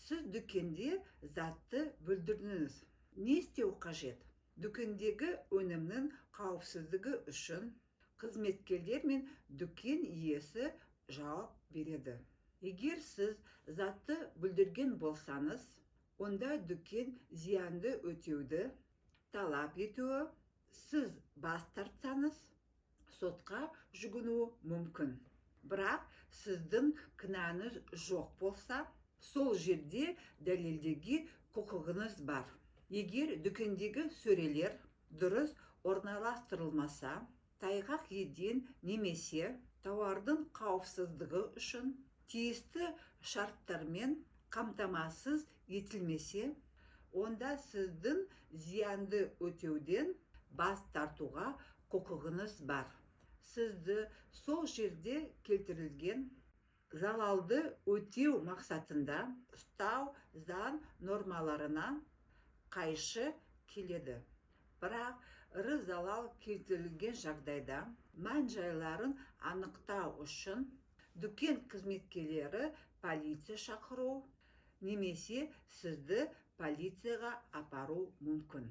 Сіз дүкенде затты бүлдірдіңіз. Не істеу қажет? Дүкендегі өнімнің қауіпсіздігі үшін қызметкерлер мен дүкен иесі жауап береді. Егер сіз затты бүлдірген болсаңыз, онда дүкен зиянды өтеуді талап етуі, сіз бас тартсаңыз, сотқа жүгінуі мүмкін. Бірақ сіздің кінәңіз жоқ болса, сол жерде дәлелдеуге құқығыңыз бар. Егер дүкендегі сөрелер дұрыс орналастырылмаса, тайғақ еден немесе тауардың қауіпсіздігі үшін тиісті шарттармен қамтамасыз етілмесе, онда сіздің зиянды өтеуден бас тартуға құқығыңыз бар. Сізді сол жерде келтірілген залалды өтеу мақсатында ұстау заң нормаларына қайшы келеді. Бірақ ірі залал келтірілген жағдайда мән-жайларын анықтау үшін дүкен қызметкерлері полиция шақыру немесе сізді полицияға апару мүмкін.